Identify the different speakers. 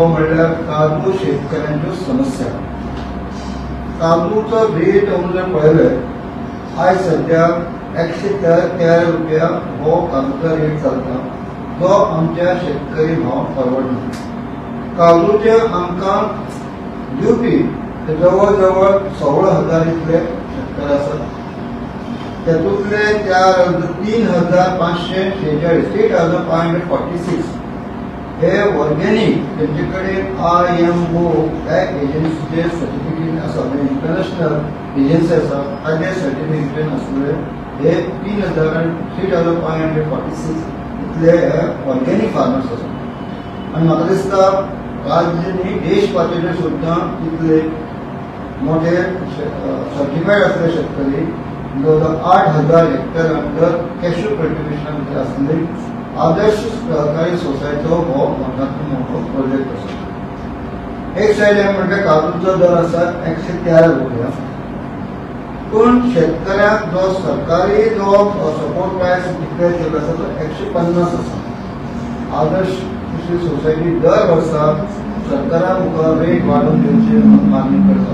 Speaker 1: म्हणल्यार काजू शेतकऱ्यांच्यो समस्या. काजूचो रेट जर पळयले आयज सद्या 113 रुपया हो काजूचो रेट चलता, जो आमच्या शेतकरी भाव परवडना. काजूचे आमकां दिवपी जवळ जवळ 16,000 इतले शेतकरी आसात. तातूंतले 3,546 3,546 हे ऑर्गेनिक तेंचे कडेन IMO ह्या एजन्सीचे सर्टिफिकेट आसा, म्हणजे इंटरनॅशनल एजन्सी आसा ताजे सर्टिफिकेशन आसले हे 3,546 इतले हे ऑर्गेनिक फार्मर्स आसा. आनी म्हाका दिसता राज्य न्ही देश पातळेर सुद्दां इतले मोठे सर्टिफायड आसले शेतकरी जवळ 8,000 हेक्टर अंडर कॅश्यू कल्टिवेशना भितर आसले आदर्श सहकारी सोसायटीचो हो मोठ्यांतलो मोठो प्रोजेक्ट आसा. एक सायडीन म्हणटा काजूचो दर आसा 113 रुपया, पूण शेतकऱ्यांक जो सरकारी जो सपोर्ट प्रायस डिक्लेअर केल्लो आसा तो 150 आसा. आदर्श कृषी सोसायटी दर वर्सा सरकारा मुखार रेट वाडोवन दिवची म्हणून मागणी करता.